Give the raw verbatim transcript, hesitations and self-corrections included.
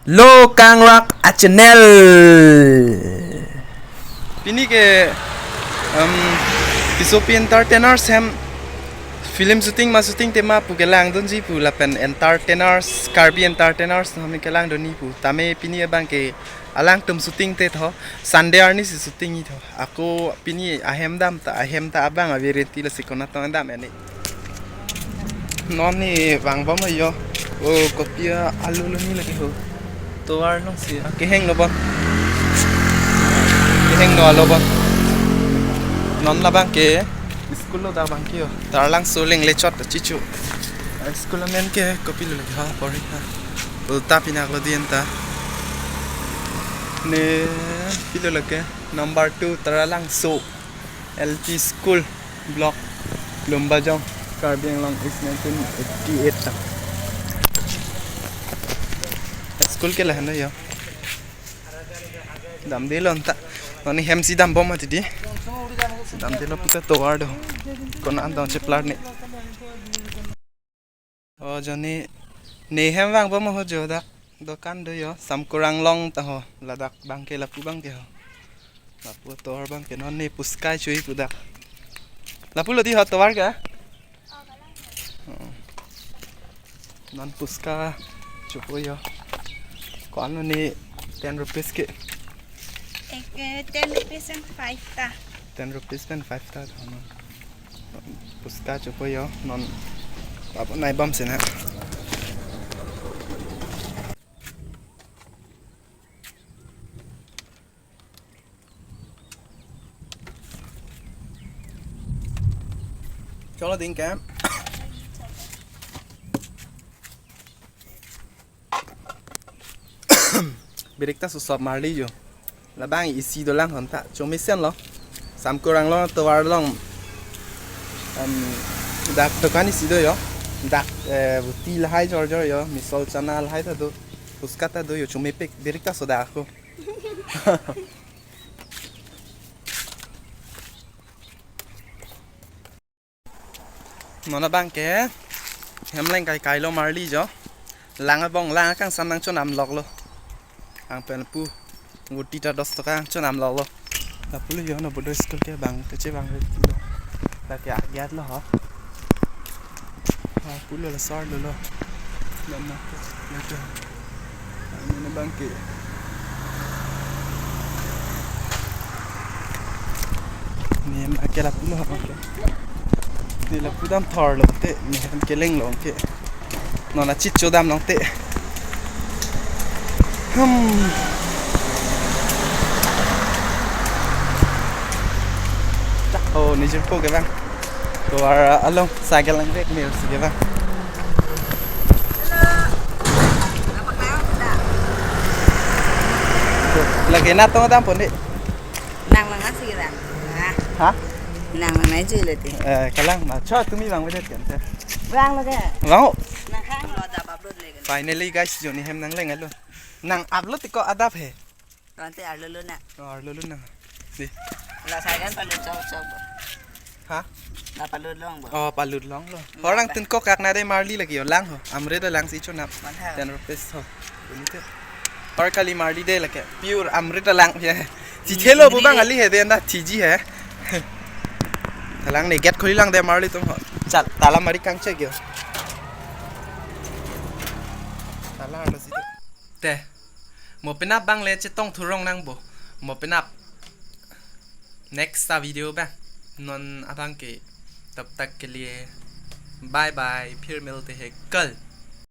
Lo Kangrak a channel. Pini ke, um, Tissopi Entertainers hem film shooting ma shooting tema pu kelangdunji pu lapen entertainers, Karbi entertainers nami kelangdunji pu. Tame pini abang ke alangtum shooting te tho, Sunday arni si shooting-i tho. Ako pini ahem dam ta, ahem ta abang a-variety lasi konat tong dam ani. Non ne vangbom yo. O kopi alo lo ne lake ho. Tovar along si. Ah, kehingno bon. Kehingno alo bon. Non labang ke school lo dak abang ke yo. Taralangso Lenglechot chichu. Ah, school amen ke kopilo lake ha, porhi ha. Ulta pinak lo dien ta. Ne pilo lake number two Taralangso L P School, Block Lumbajong, Karbi Anglong East nineteen eighty-eight ta. School ke lahenlo yo. Damde lo anta. Non ne hem si dambom mati di. Si damde lo puta tovar do. Konat tong cheplar ne. O jo ne, ne hem vangbom ho jo dak. Dokan do yo, Samkur Anglong ta ho. Ladak abang ke lapu abang ke ho. Lapu tovar abang ke non ne puchka cho-i pu dak. Lapu lo di ho tovar ke? Oh. Non puchka chopo yo. Ko-an lo ne ten rupees ke? Ek, eh, ten rupees pen five ta. Ten rupees pen five ta, non. Puchka chopo yo, non. Lapu nai bom si na. Cholo ding ke. Birik ta susop marli jo. Labang isi dolang honta. Chomisen lo. Samkur Anglong tovar along. Em, dak dokan isi do yo. Dak, eh, buti lahai jor jor yo. Misol chana lahai ta do. Puchka ta do yo. Chomepik birik ta soda ako. Non abang ke hem leng kai kai lo marli jo. Lang abong lang kangsam nangchonam lok lo. Ang pen pu. Guti ta dos toka nangchonam lok lo. Lapu lo yo Navodaya school ke abang keche abang lo. Dak ya giat lo ho. Lapu lo la sor lo lo. Lama. Lapu. Ano na abang ke. Ne ma ke lapu lo abang ke. Ne lapu dam thor lo te. Ne hem keleng lo ke. Non a chit cho dam long te. Hmm. Oh, ne jirpo ke abang. Tovar along cycle lang rek mil si ke abang. Lake na tong dam pon di. Nang lang asi ke abang. Ah. Ha? Nang lang nai jui lo te. Eh, kalang na. Cho tumi abang bedet kan te. Abang lo ke. Abang. Nang hang lo da bablo le. Finally guys, jo ne hem nangleng lo. Nang upload ko adap he. Ante arlo lo na. Oh, arlo lo na. Di. La sagan palut chok chok bo. Ha? La palut long bo. Oh, palut long lo. Horang tun ko kak na de marli lagi yo lang ho. Amrit lang si chonam. Ten rupees ho. Ini tu. Or kali marli de lake. Pure amrit lang ya. Chithelo bu abang ali he de na thiji he. Talang ne gate khuli lang de marli tum ho. Chal tala mari kangchek yo. Tala arlo si tu. Te. Mo penap abang le chetong thurong nang bo. Mo penap. Next ta video abang. Non abang ke. Tab tak ke liye. Bye bye. Phir milte hain kal.